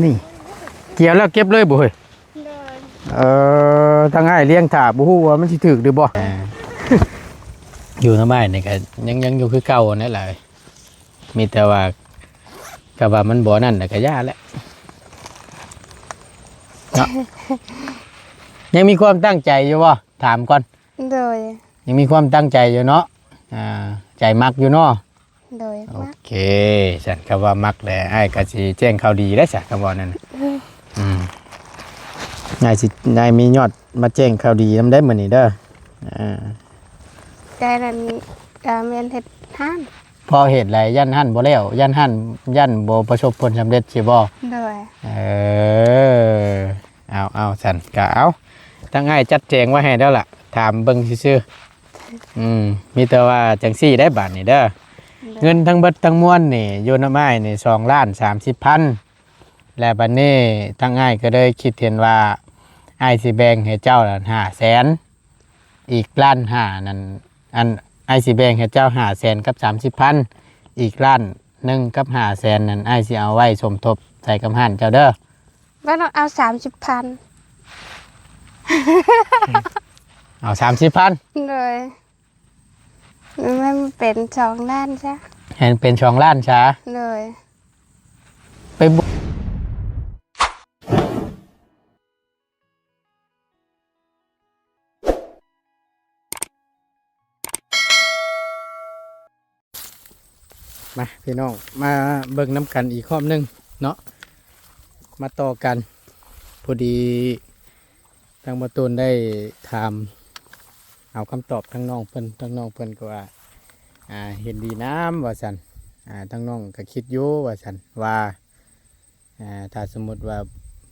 ນີ້ ກ່ຽວແລ້ວເກັບເລີຍບໍ່ເຮີ້ຍ? ໂດຍ. ເອີ ທາງອ້າຍລ້ຽງຖ້າ ບໍ່ຮູ້ວ່າມັນຊິຖືກຫຼືບໍ່. ເອີ ຢູ່ນຳອ້າຍນີ້ກໍຍັງ ຍັງຢູ່ຄືເກົ່າຫັ້ນແຫຼະ ມີແຕ່ວ່າ ກໍວ່າມັນບໍ່ນັ້ນແຫຼະ ກໍຢ່າແຫຼະເນາະ. ຍັງມີຄວາມຕັ້ງໃຈຢູ່ບໍ່? ຖາມກ່ອນ. ໂດຍ. ຍັງມີຄວາມຕັ້ງໃຈຢູ່ເນາະ. ອ່າ ໃຈມັກຢູ່ເນາະ. ໂດຍ. ໂອເຄ ຊັ້ນຄຳວ່າມັກແລ້ວ ອ້າຍກໍຊິແຈ້ງຂ່າວດີໄດ້ຊະ ຄຳເວົ້ານັ້ນ. ອືມ ອືມ ອ້າຍຊິ ອ້າຍມີຍອດມາແຈ້ງຂ່າວດີນຳໄດ້ມື້ນີ້ເດີ. ອ່າ ແຕ່ນັ້ນກໍແມ່ນເຮັດຮ້ານ. ເພາະເຫດໃດ? ຢ້ານຮ້ານບໍ່ແລ້ວ? ຢ້ານຮ້ານ ຢ້ານບໍ່ປະສົບຜົນສຳເລັດຊີ້ບໍ່? ໂດຍ. ເອີ ເອົາ ເອົາ ຊັ້ນກະເອົາ ທາງອ້າຍຈັດແຈງໄວ້ໃຫ້ແລ້ວລະ ຖາມເບິ່ງຊື່ໆ. ອືມ ມີແຕ່ວ່າຈັ່ງຊີ້ໄດ໋ບາດນີ້ເດີ. ໂດຍ. ເງິນທັງເບິດທັງມວນນີ້ ຢູ່ນຳອ້າຍນີ້ ສອງລ້ານສາມສິບພັນ ແລະ ບາດນີ້ທາງອ້າຍກໍເລີຍຄິດເຫັນວ່າ ອ້າຍຊິແບ່ງໃຫ້ເຈົ້າລ້ານຫ້າແສນ ອີກລ້ານຫ້ານັ້ນ ອັນ ອ້າຍຊິແບ່ງໃຫ້ເຈົ້າຫ້າແສນກັບສາມສິບພັນ ອີກລ້ານໜຶ່ງກັບຫ້າແສນນັ້ນ ອ້າຍຊິເອົາໄວ້ສົມທົບໃສ່ກັບຮ້ານເຈົ້າເດີ. ບໍ່ຕ້ອງເອົາສາມສິບພັນ ເອົາສາມສິບພັນ. ໂດຍ. ມັນເປັນສອງລ້ານຊະ ໃຫ້ມັນເປັນສອງລ້ານຊະ. ໂດຍ. ໄປບຸ ມາພີ່ນ້ອງ ມາເບິ່ງນຳກັນອີກຮອບໜຶ່ງເນາະ ມາຕໍ່ກັນ. ພໍດີທາງບ່າວຕູນໄດ້ຖາມເອົາຄຳຕອບທາງນ້ອງເພິ່ນ ທາງນ້ອງເພິ່ນກໍວ່າ ອ່າ ເຫັນດີນຳວ່າຊັ້ນ. ອ່າ ທາງນ້ອງກໍຄິດຢູ່ວ່າຊັ້ນ ວ່າ ອ່າ ຖ້າສົມມຸດວ່າ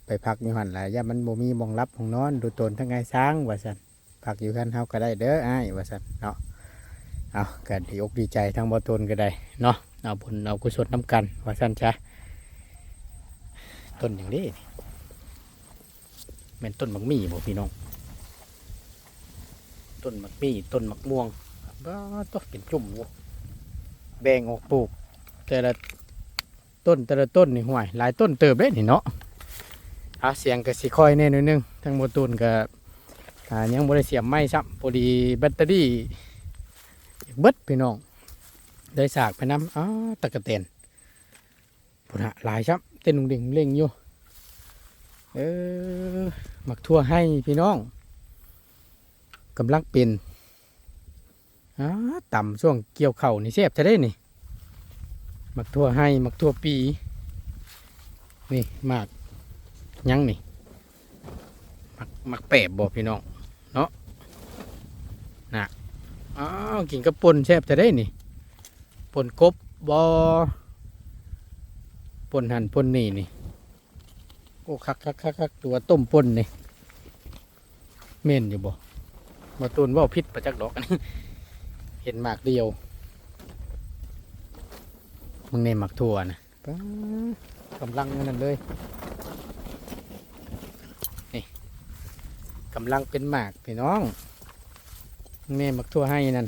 ໄປພັກຢູ່ຫັ້ນລະ ຢ້ານມັນບໍ່ມີບ່ອນຫຼັບບ່ອນນອນ ດູຕົນທັງອ້າຍຊ້າງວ່າຊັ້ນ. ພັກຢູ່ເຮືອນເຮົາກໍໄດ້ເດີອ້າຍວ່າຊັ້ນເນາະ. ເອົາ ກໍດີອົກດີໃຈທາງບ່າວຕູນກໍໄດ້ເນາະ ເອົາບຸນເອົາກຸສົນນຳກັນວ່າຊັ້ນຊະ. ຕົ້ນຫຍັງເດ້ນີ້? ແມ່ນຕົ້ນໝາກໝີ່ບໍ່ພີ່ນ້ອງ? ຕົ້ນໝາກໝີ່ ຕົ້ນໝາກມ່ວງ. ບາດໂທ້ ເປັນຈຸ້ມຢູ່ ແບ່ງອອກປູກແຕ່ລະ ຕົ້ນແຕ່ລະຕົ້ນນີ້ ຫ້ວຍ ຫຼາຍຕົ້ນເຕີບເດ້ນີ້ເນາະ. ອ່າ ສຽງກໍຊິຄ່ອຍແດ່ໜ້ອຍໜຶ່ງ ທາງບ່າວຕູນກໍ ອ່າ ຍັງບໍ່ໄດ້ສຽມໄມค์ຊ້ຳ ພໍດີແບັດເຕີຣີເບິດພີ່ນ້ອງ ໄດ້ສາກໄປນຳ. ອ້າ ຕັກກະແຕນ ພຸ້ນນະ ຫຼາຍຊ້ຳ ເຕັ້ນລຸງເຫຼັ່ງເຫຼັ່ງຢູ່. ເອີ ໝາກຖົ່ວໄຮ່ພີ່ນ້ອງ ກຳລັງເປັນ. ອາ ຕຳຊ່ວງກ່ຽວເຂົ້ານີ້ແຊບແທ້ເດ້ນີ້ ໝາກຖົ່ວໄຮ່ ໝາກຖົ່ວປີ. ນີ້ໝາກຫຍັງນີ້? ໝາກ ໝາກແປບບໍ່ພີ່ນ້ອງເນາະ? ນະ ອ້າວ ກິນກັບປົ່ນແຊບແທ້ເດ້ນີ້. ປົ່ນກົບບໍ່? ປົ່ນຫັ້ນປົ່ນນີ້ນີ້. ໂອ້ ຄັກໆໆໆ ຕົວຕົ້ມປົ່ນນີ້ ແມ່ນຢູ່ບໍ່? ບ່າວຕູນເວົ້າຜິດປະຈັກດອກ ເຫັນໝາກດຽວ. ເບິ່ງແດ່ໝາກຖົ່ວນະ ປ້າ ກຳລັງອັນນັ້ນເລີຍ ນີ້ ກຳລັງເປັນໝາກພີ່ນ້ອງ. ແມ່ໝາກຖົ່ວໄຮ່ນັ້ນ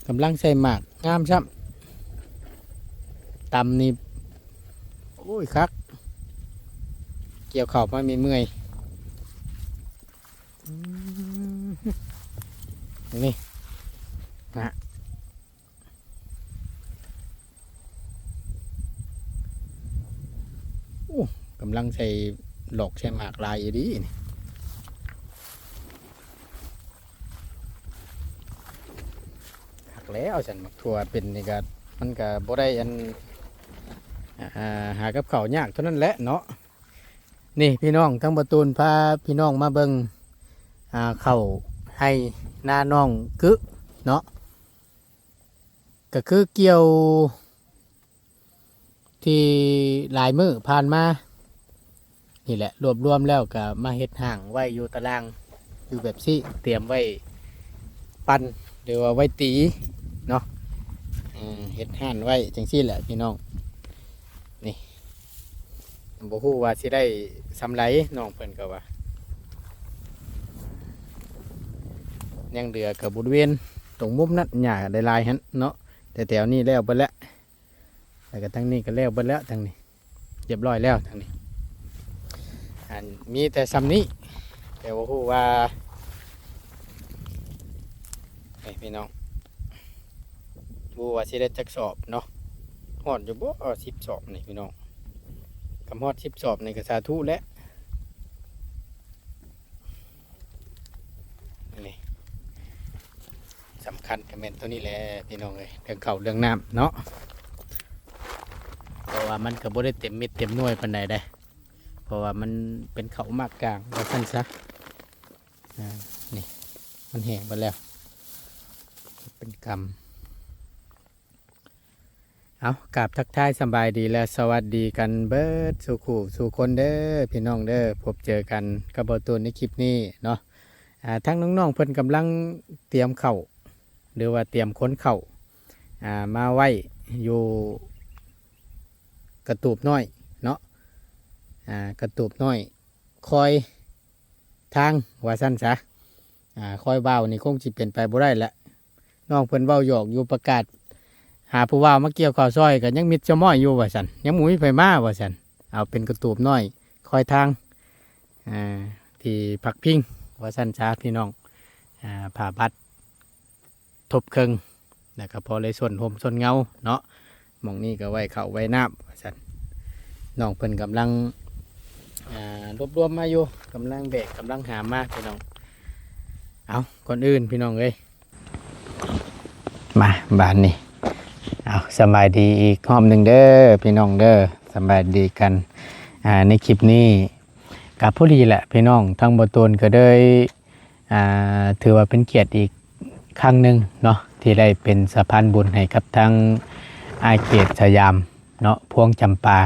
ກຳລັງໃສ່ໝາກ ງາມຊ້ຳ. ຕຳນີ້ ໂອ້ຍ ຄັກ ກ່ຽວເຂົ້າມາເມື່ອຍໆ. ອືມ ນີ້ນະ ໂອ້ ກຳລັງໃສ່ຫຼອກໃສ່ໝາກຫຼາຍອີ່ຫຼີນີ້. ຄັກແລ້ວຊັ້ນ ໝາກຖົ່ວເປັນນີ້ກະ ມັນກະບໍ່ໄດ້ອັນ ອ່າ ຫາກັບເຂົ້າຍາກເທົ່ານັ້ນແຫຼະເນາະ. ນີ້ພີ່ນ້ອງ ທາງບ່າວຕູນພາພີ່ນ້ອງມາເບິ່ງ ອ່າ ເຂົ້າໄຮ່ນານ້ອງກຶເນາະ ກະຄືກ່ຽວ ທີ່ຫຼາຍມື້ຜ່ານມານີ້ແຫຼະ ລວບລວມແລ້ວກະມາເຮັດຮ່າງໄວ້ຢູ່ຕາລ່າງ ຢູ່ແບບຊີ້ ຕຽມໄວ້ປັ່ນ ຫຼືວ່າໄວ້ຕີເນາະ. ເອີ ເຮັດຮ່າງໄວ້ຈັ່ງຊີ້ແຫຼະພີ່ນ້ອງ. ນີ້ ບໍ່ຮູ້ວ່າຊິໄດ້ສ່ຳໃດ ນ້ອງເພິ່ນກໍວ່າ ຍັງເຫຼືອກໍບໍລິເວນຕົງມຸມນັ້ນ ຫຍ້າໄດ້ຫຼາຍຫັ້ນເນາະ ແຕ່ແຖວນີ້ແລ້ວເບິດແລ້ວ. ແລ້ວກໍທາງນີ້ກໍແລ້ວເບິດແລ້ວ ທາງນີ້ ຮຽບຮ້ອຍແລ້ວທາງນີ້. ອັນ ມີແຕ່ຊ່ຳນີ້ ແຕ່ບໍ່ຮູ້ວ່າ ເອີຍ ພີ່ນ້ອງ ບໍ່ຮູ້ວ່າຊິໄດ້ຈັກສອບເນາະ. ຮອດຢູ່ບໍ່ ເອີ ສິບສອບນີ້ພີ່ນ້ອງ? ຄັນຮອດສິບສອບນີ້ກໍສາທຸແຫຼະ. ນີ້ ສຳຄັນກໍແມ່ນໂຕນີ້ແຫຼະພີ່ນ້ອງເອີຍ ເລື່ອງເຂົ້າເລື່ອງນ້ຳເນາະ. ເພາະວ່າມັນກໍບໍ່ໄດ້ເຕັມເມັດເຕັມໜ່ວຍປານໃດເດ້ ເພາະວ່າມັນເປັນເຂົ້າໝາກກາງວ່າຊັ້ນຊະ. ອ່າ ນີ້ ມັນແຫ້ງເບິດແລ້ວ ເປັນກຳ. ເອົາ ກາບທັກທາຍສະບາຍດີ ແລະ ສະຫວັດດີກັນເບິດສູ່ຄູ່ສູ່ຄົນເດີພີ່ນ້ອງເດີ. ພົບເຈີກັນກັບບ່າວຕູນໃນຄລິບນີ້ເນາະ. ອ່າ ທາງນ້ອງໆເພິ່ນກຳລັງຕຽມເຂົ້າ ຫຼືວ່າຕຽມຂົນເຂົ້າ ອ່າ ມາໄວ້ຢູ່ກະຕູບນ້ອຍເນາະ. ອ່າ ກະຕູບນ້ອຍ ຄອຍທາງວ່າຊັ້ນຊະ. ອ່າ ຄອຍວາວນີ້ຄົງຊິເປັນໄປບໍ່ໄດ້ແຫຼະ. ນ້ອງເພິ່ນເວົ້າຫຍອກຢູ່ ປະກາດຫາຜູ້ບ່າວມາກ່ຽວເຂົ້າຊ່ອຍ ກໍຍັງມິດຊະມ້ອຍຢູ່ວ່າຊັ້ນ, ຍັງບໍ່ມີໃຜມາວ່າຊັ້ນ. ເອົາເປັນກະຕູບນ້ອຍຄອຍທາງ ອ່າ ທີ່ພັກພິງວ່າຊັ້ນຊະພີ່ນ້ອງ. ອ່າ ຜ້າບັດ ທົບເຄິ່ງ ແລ້ວກໍພໍໄດ້ຊົນຮົ່ມຊົນເງົາເນາະ. ໝ່ອງນີ້ກໍໄວ້ເຂົ້າໄວ້ນ້ຳວ່າຊັ້ນ. ນ້ອງເພິ່ນກຳລັງ ອ່າ ລວບລວມມາຢູ່ ກຳລັງແບກກຳລັງຫາມມາພີ່ນ້ອງ. ເອົາ ກ່ອນອື່ນພີ່ນ້ອງເອີຍ ມາບາດນີ້ ເອົາ ສະບາຍດີອີກຮອບໜຶ່ງເດີພີ່ນ້ອງເດີ ສະບາຍດີກັນ. ອ່າ ໃນຄລິບນີ້ ກະພໍດີແຫຼະພີ່ນ້ອງ ທາງບ່າວຕູນກໍເລີຍ ອ່າ ຖືວ່າເປັນກຽດອີກຄັ້ງໜຶ່ງເນາະ ທີ່ໄດ້ເປັນສະພານບຸນໃຫ້ກັບທາງອ້າຍເກດສະຫຍາມເນາະ ພວງຈຳປາ.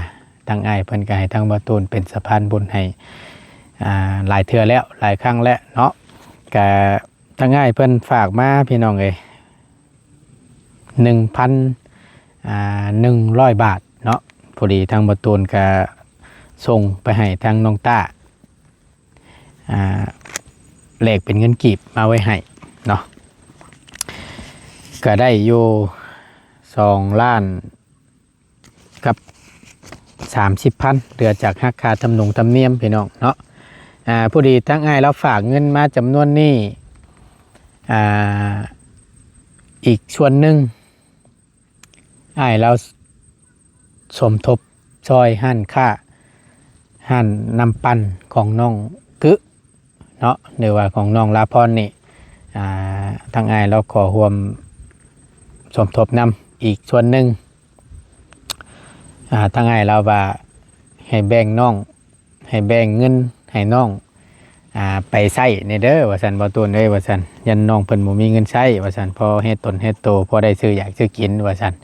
ທາງອ້າຍເພິ່ນກໍໃຫ້ທາງບ່າວຕູນເປັນສະພານບຸນໃຫ້ ອ່າ ຫຼາຍເທື່ອແລ້ວ ຫຼາຍຄັ້ງແລ້ວເນາະ. ກະທາງອ້າຍເພິ່ນຝາກມາພີ່ນ້ອງເອີຍ ໜຶ່ງພັນ ອ່າ ໜຶ່ງຮ້ອຍບາດເນາະ. ພໍດີທາງບ່າວຕູນກະສົ່ງໄປໃຫ້ທາງນ້ອງຕ້າ ອ່າ ແລກເປັນເງິນກີບມາໄວ້ໃຫ້ເນາະ ກະໄດ້ຢູ່ສອງລ້ານ ກັບສາມສິບພັນ ເຫຼືອຈາກຫັກຄ່າທຳນົງທຳນຽມພີ່ນ້ອງເນາະ. ອ່າ ພໍດີທາງອ້າຍລາວຝາກເງິນມາຈຳນວນນີ້ ອ່າ ອີກສ່ວນໜຶ່ງ ອ້າຍລາວສົມທົບຊ່ອຍຮ້ານຄ້າ ຮ້ານນ້ຳປັ່ນຂອງນ້ອງກຶ ເນາະ ຫຼືວ່າຂອງນ້ອງລາພອນນີ້ ອ່າ ທາງອ້າຍລາວຂໍຮ່ວມສົມທົບນຳອີກສ່ວນໜຶ່ງ. ອ່າ ທາງອ້າຍລາວວ່າໃຫ້ແບ່ງນ້ອງ ໃຫ້ແບ່ງເງິນໃຫ້ນ້ອງ ອ່າ ໄປໃຊ້ແດ່ເດີວ່າຊັ້ນ ບ່າວຕູນເອີຍວ່າຊັ້ນ, ຢ້ານນ້ອງເພິ່ນບໍ່ມີເງິນໃຊ້ວ່າຊັ້ນ, ພໍເຮັດຕົນເຮັດໂຕ ພໍໄດ້ຊື້ຢາກຊື້ກິນວ່າຊັ້ນ.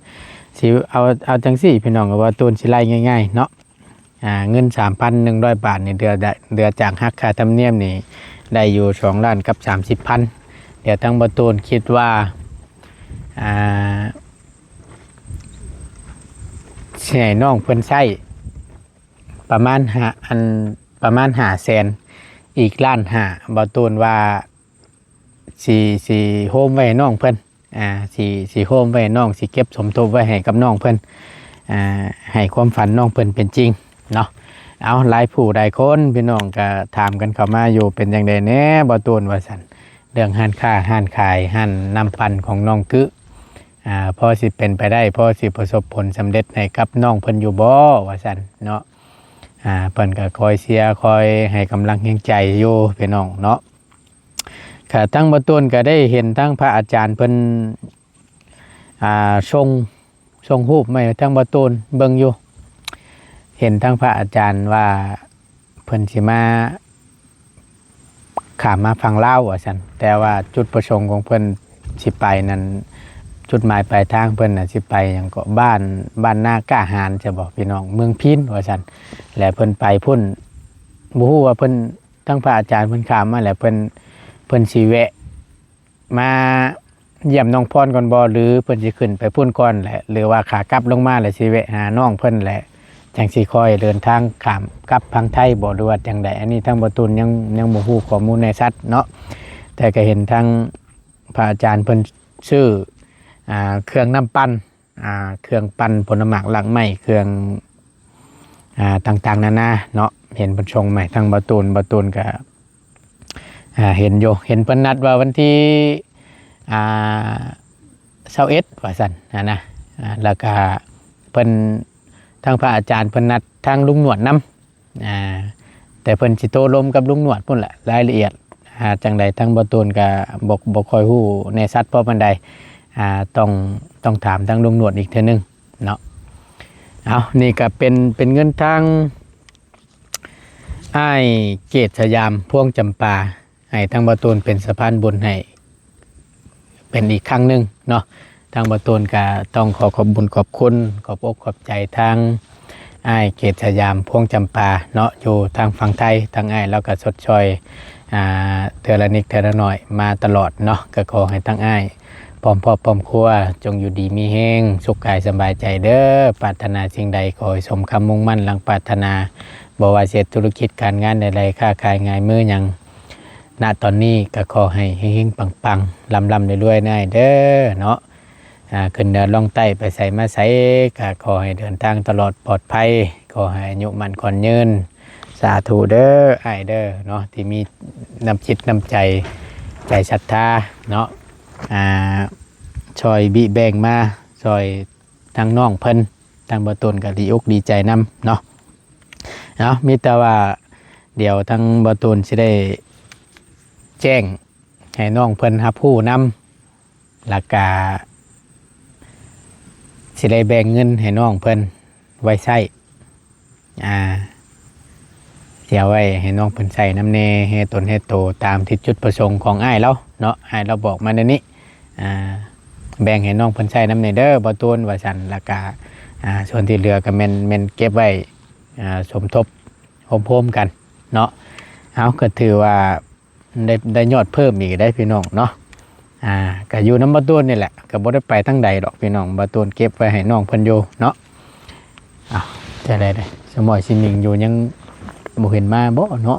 ຊິເອົາ ເອົາຈັ່ງຊີ້ພີ່ນ້ອງ ບ່າວຕູນຊິໄລ່ງ່າຍໆເນາະ. ອ່າ ເງິນສາມພັນໜຶ່ງຮ້ອຍບາດນີ້ ເດືອ ເດືອຈາກຫັກຄ່າທຳນຽມນີ້ ໄດ້ຢູ່ສອງລ້ານກັບສາມສິບພັນ. ດຽວທາງບ່າວຕູນຄິດວ່າ ອ່າ ຊິໃຫ້ນ້ອງເພິ່ນໃຊ້ປະມານຫ້າ ອັນ ປະມານຫ້າແສນ ອີກລ້ານຫ້າ ບ່າວຕູນວ່າ ຊິ ຊິໂຮມໄວ້ໃຫ້ນ້ອງເພິ່ນ ອ່າ ຊິ ຊິໂຮມໄວ້ໃຫ້ນ້ອງ ຊິເກັບສົມທົບໄວ້ໃຫ້ກັບນ້ອງເພິ່ນ ອ່າ ໃຫ້ຄວາມຝັນນ້ອງເພິ່ນເປັນຈິງເນາະ. ເອົາ ຫຼາຍຜູ້ຫຼາຍຄົນ ພີ່ນ້ອງກໍຖາມກັນເຂົ້າມາຢູ່ ເປັນຈັ່ງໃດແດ່ ບ່າວຕູນ ວ່າຊັ້ນ, ເລື່ອງຮ້ານຄ້າຮ້ານຂາຍ ຮ້ານນ້ຳປັ່ນຂອງນ້ອງກຶ ອ່າ ພໍຊິເປັນໄປໄດ້ ພໍຊິປະສົບຜົນສຳເລັດໃຫ້ກັບນ້ອງເພິ່ນຢູ່ບໍ່ ວ່າຊັ້ນເນາະ. ອ່າ ເພິ່ນກໍຄອຍເຊຍ ຄອຍໃຫ້ກຳລັງແຮງໃຈຢູ່ ພີ່ນ້ອງເນາະ. ກະທາງບ່າວຕູນກໍໄດ້ເຫັນທາງພະອາຈານເພິ່ນ ອ່າ ສົ່ງ ສົ່ງຮູບມາໃຫ້ທາງບ່າວຕູນເບິ່ງຢູ່, ເຫັນທາງພະອາຈານວ່າເພິ່ນຊິມາ ຂ້າມມາຝັ່ງລາວວ່າຊັ້ນ, ແຕ່ວ່າຈຸດປະສົງຂອງເພິ່ນຊິໄປນັ້ນ ຈຸດໝາຍປາຍທາງເພິ່ນນະ ຊິໄປຫຍັງເກາະ ບ້ານ ບ້ານນາກ້າຫານ ໃຊ່ບໍ່ ພີ່ນ້ອງ, ເມືອງພີນວ່າຊັ້ນ. ແລະເພິ່ນໄປພຸ້ນ ບໍ່ຮູ້ວ່າເພິ່ນ ທາງພະອາຈານເພິ່ນຂ້າມມາແລ້ວ ເພິ່ນ ເພິ່ນຊິແວະມາຢ້ຽມນ້ອງພອນກ່ອນບໍ່ ຫຼືເພິ່ນຊິຂຶ້ນໄປພຸ້ນກ່ອນແຫຼະ ຫຼືວ່າຂາກັບລົງມາແລ້ວຊິແວະຫານ້ອງເພິ່ນແຫຼະ ຈັ່ງຊິຄ່ອຍເດີນທາງຂ້າມກັບຝັ່ງໄທບໍ່ ຫຼືວ່າຈັ່ງໃດ? ອັນນີ້ທາງບ່າວຕູນຍັງ ຍັງບໍ່ຮູ້ຂໍ້ມູນແນ່ຊັດເນາະ, ແຕ່ກໍເຫັນທາງພະອາຈານເພິ່ນຊື້ ອ່າ ເຄື່ອງນ້ຳປັ່ນ ອ່າ ເຄື່ອງປັ່ນຜົນໝາກລາກໄມ້ ເຄື່ອງ ອ່າ ຕ່າງໆນານາເນາະ ເຫັນເພິ່ນສົ່ງມາໃຫ້ທາງບ່າວຕູນ ບ່າວຕູນກໍ ອ່າ ເຫັນຢູ່ ເຫັນເພິ່ນນັດວ່າວັນທີ ອ່າ ຊາວເອັດ ວ່າຊັ້ນນະ ອ່າ ແລ້ວກະເພິ່ນ ທາງພະອາຈານເພິ່ນນັດທາງລຸງໜວດນຳ ອ່າ ແຕ່ເພິ່ນຊິໂຕ້ລົມກັບລຸງໜວດພຸ້ນແຫຼະ ລາຍລະອຽດ ອ່າ ຈັ່ງໃດທາງບ່າວຕູນກະບໍ່ ບໍ່ຄ່ອຍຮູ້ແນ່ຊັດພໍປານໃດ ອ່າ ຕ້ອງ ຕ້ອງຖາມທາງລຸງໜວດອີກເທື່ອໜຶ່ງເນາະ. ເອົາ ນີ້ກະເປັນ ເປັນເງິນທາງ ອ້າຍເກດສະຫຍາມ ພວງຈຳປາ ໃຫ້ທາງບ່າວຕູນເປັນສະພານບຸນໃຫ້ເປັນອີກຄັ້ງໜຶ່ງເນາະ. ທາງບ່າວຕູນກະຕ້ອງຂໍຂອບບຸນຂອບຄຸນ ຂອບອົກຂອບໃຈທາງອ້າຍເກດສະຫຍາມ ພວງຈຳປາເນາະ ຢູ່ທາງຝັ່ງໄທ ທາງອ້າຍລາວກະຊົດຊ່ອຍ ອ່າ ເທື່ອລະນິດເທື່ອລະໜ້ອຍມາຕະຫຼອດເນາະ. ກະຂໍໃຫ້ທາງອ້າຍ ພ້ອມຄອບພ້ອມຄົວ ຈົ່ງຢູ່ດີມີແຮງ ສຸກກາຍສະບາຍໃຈເດີ. ປາດຖະໜາສິ່ງໃດ ຂໍໃຫ້ສົມຄຳມຸ່ງໝັ້ນດັ່ງປາດຖະໜາ, ບໍ່ວ່າຊິເຮັດທຸລະກິດການງານໃດໆ ຄ້າຂາຍງາຍມືຫຍັງ ນະຕອນນີ້ກໍຂໍໃຫ້ເຮັງໆ ປັງໆ ລ່ຳໆ ລວຍໆ ນາຍເດີເນາະ. ອ່າ ຂຶ້ນເໜືອລ່ອງໃຕ້ ໄປໃສມາໃສ ກໍຂໍໃຫ້ເດີນທາງຕະຫຼອດປອດໄພ, ຂໍໃຫ້ອາຍຸໝັ້ນຂວັນຍືນ. ສາທຸເດີອ້າຍເດີເນາະ ທີ່ມີນ້ຳຈິດນ້ຳໃຈ ໃຈສັດທາເນາະ ອ່າ ຊ່ອຍບິແບ່ງມາຊ່ອຍທາງນ້ອງເພິ່ນ ທາງບ່າວຕູນກໍດີອົກດີໃຈນຳເນາະ. ເອົາ ມີແຕ່ວ່າດຽວທາງບ່າວຕູນຊິໄດ້ແຈ້ງໃຫ້ນ້ອງເພິ່ນຮັບຮູ້ນຳ ແລ້ວກະຊິໄດ້ແບ່ງເງິນໃຫ້ນ້ອງເພິ່ນໄວ້ໃຊ້ ອ່າ ຊິເອົາໄວ້ໃຫ້ນ້ອງເພິ່ນໃຊ້ນຳແດ່ ແຮ່ຕົນແຮ່ໂຕ ຕາມທີ່ຈຸດປະສົງຂອງອ້າຍລາວເນາະ. ອ້າຍລາວບອກມາແນວນີ້ ອ່າ ແບ່ງໃຫ້ນ້ອງເພິ່ນໃຊ້ນຳແດ່ເດີບ່າວຕູນ ວ່າຊັ້ນ. ແລ້ວກະ ອ່າ ສ່ວນທີ່ເຫຼືອກໍແມ່ນ ແມ່ນເກັບໄວ້ ອ່າ ສົມທົບໂຮມໆ ກັນເນາະ. ເອົາ ກໍຖືວ່າ ໄດ້ ໄດ້ຍອດເພີ່ມອີກເດ້ພີ່ນ້ອງເນາະ. ອ່າ ກະຢູ່ນຳບ່າວຕູນນີ້ແຫຼະ ກະບໍ່ໄດ້ໄປທາງໃດດອກພີ່ນ້ອງ ບ່າວຕູນເກັບໄວ້ໃຫ້ນ້ອງເພິ່ນຢູ່ເນາະ. ເອົ້າ ຈັ່ງໃດເດ້ ສະໝອຍຊິໜິງຢູ່ ຍັງບໍ່ເຫັນມາບໍ່ເນາະ.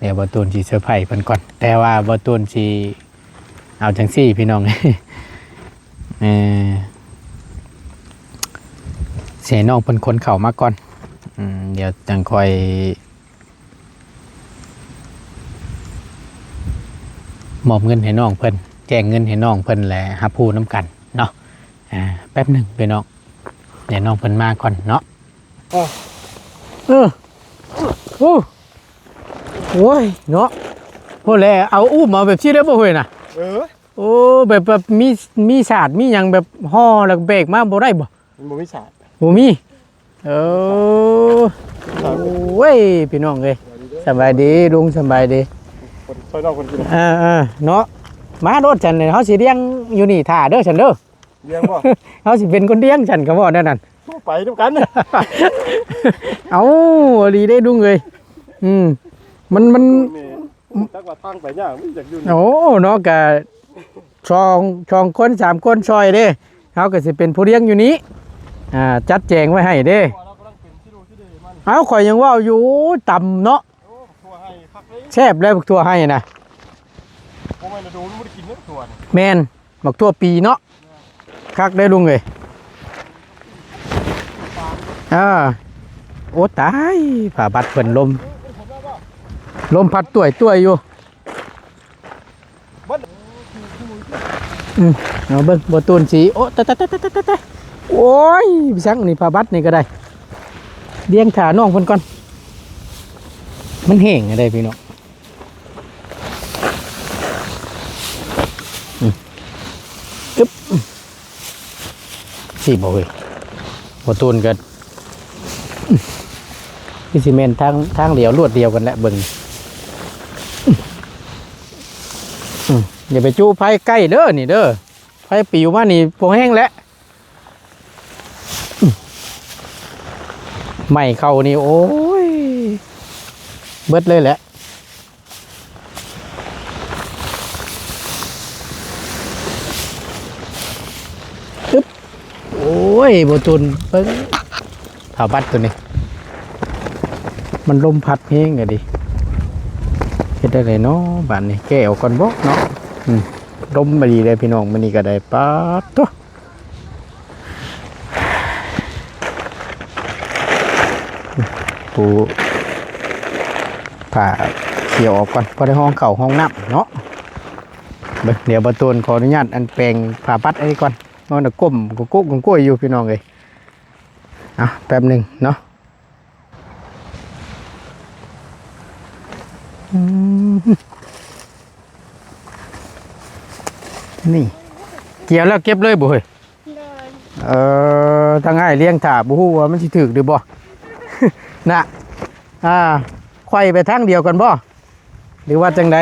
ດຽວບ່າວຕູນຊິເຊີໄພເພິ່ນກ່ອນ ແຕ່ວ່າບ່າວຕູນຊິເອົາຈັ່ງຊີ້ພີ່ນ້ອງ ເອີ ຊິໃຫ້ນ້ອງເພິ່ນຂົນເຂົ້າມາກ່ອນ ອືມ ດຽວຈັ່ງຄ່ອຍ ມອບເງິນໃຫ້ນ້ອງເພິ່ນ ແຈ້ງເງິນໃຫ້ນ້ອງເພິ່ນ ແລະ ຮັບຮູ້ນຳກັນເນາະ. ອ່າ ແປັບໜຶ່ງພີ່ນ້ອງ ໃຫ້ນ້ອງເພິ່ນມາກ່ອນເນາະ. ເອີ ເອີ ໂອ້ ໂອ້ຍເນາະ ໂອ້ແລະ ເອົາອຸ້ມເອົາແບບຊີ້ໄດ້ບໍ່ເຮີ້ຍນະ? ເອີ ໂອ້ ແບບ ແບບມີ ມີສາດມີຫຍັງ ແບບຫໍ່ແລ້ວແບກມາບໍ່ໄດ້ບໍ່? ມັນບໍ່ມີສາດ ບໍ່ມີ. ເອີ ໂອ້ຍ ພີ່ນ້ອງເອີຍ ສະບາຍດີລຸງ ສະບາຍດີ ຊ່ອຍນ້ອງເພິ່ນກິນ ເອີໆ ເນາະ. ມາໂລດ ຊັ້ນເຮົາຊິລ້ຽງຢູ່ນີ້ຖ້າເດີ ຊັ້ນເດີ. ລ້ຽງບໍ່? ເຮົາຊິເປັນຄົນລ້ຽງ ຊັ້ນກໍເວົ້າແນວນັ້ນ ໄປນຳກັນ. ເອົ້າ ອີ່ຫຼີເດ້ລຸງເອີຍ ອືມ ມັນ ມັນ ຈັກວ່າທາງໄປຍາກ ມັນຢາກຢູ່ນີ້ ໂອ້ ເນາະ ກະສອງ ສອງຄົນ ສາມຄົນຊ່ອຍເດ້ ເຮົາກໍຊິເປັນຜູ້ລ້ຽງຢູ່ນີ້ ອ່າ ຈັດແຈງໄວ້ໃຫ້ເດ້. ເອົ້າ ຂ້ອຍຍັງເວົ້າຢູ່ ໂອ້ຍ ຕຳເນາະ ໂອ້ ຖົ່ວໄຮ່ຄັກເດ້ ແຊບແລ້ວ ຖົ່ວໄຮ່ນະ ບໍ່ແມ່ນລະໂດນບໍ່ໄດ້ກິນເດ້ ຖົ່ວນີ້ ແມ່ນ ບັກຖົ່ວປີເນາະ ຄັກເດ້ລຸງເອີຍ. ອ່າ ໂອ້ ຕາຍ ຜ້າບັດເພິ່ນ ລົມ ລົມພັດຕວຍໆ ຢູ່ ອືມ ເອົາເບິ່ງ ບໍ່ຕູນຊິ ໂອ້ ຕາຍໆ ໂອ້ຍ ໄປສັງນີ້ ຜ້າບັດນີ້ກໍໄດ້ ລ້ຽງຖ້ານ້ອງເພິ່ນກ່ອນ ມັນແຫ້ງເດ້ພີ່ນ້ອງ. ອືມ ອຶບ ຊິບໍ່ເຮີ້ຍ ບໍ່ຕູນກໍ ຄືຊິແມ່ນທາງ ທາງດຽວລວດດຽວກັນແຫຼະ ເບິ່ງ ອືມ ຢ່າໄປຈູ້ໄຟໃກ້ເດີນີ້ເດີ ໄຟປິວມານີ້ບໍ່ແຮງແຫຼະ. ໄໝ້ເຂົ້ານີ້ ໂອ້ຍ ເບິດເລີຍແຫຼະ ອຶບ ໂອ້ຍ ບໍ່ຕຸນ ເບິ່ງຜ້າບັດໂຕນີ້ ມັນລົມພັດແຮງກະດີ ເຮັດໄດ້ໃດເນາະບາດນີ້ ແກ້ອອກກ່ອນບໍເນາະ ອືມ ລົມອີ່ຫຼີເດ້ພີ່ນ້ອງ ມື້ນີ້ກະໄດ້ ປາດໂທ້. ປູຜ້າຂຽວອອກກ່ອນ ພໍໄດ້ຮອງເຂົ້າຮອງນ້ຳເນາະ. ເບິ່ງ ດຽວບ່າວໂຕນຂໍອະນຸຍາດອັນແປງຜ້າປັດອັນນີ້ກ່ອນ. ມັນກ້ມກະໂກະກະໂກຍຢູ່ພີ່ນ້ອງເອີຍ. ເອົາ ແປັບໜຶ່ງເນາະ. ອືມ ນີ້ ກ່ຽວແລ້ວເກັບເລີຍບໍ່ເຮີ້ຍ? ໂດຍ. ເອີ ທາງອ້າຍລຽງຖ້າ ບໍ່ຮູ້ວ່າມັນຊິຖືກຫຼືບໍ່ ນະ. ອ່າ ໄຂວ້ໄປທາງດຽວກັນບໍ່ ຫຼືວ່າຈັ່ງໃດ?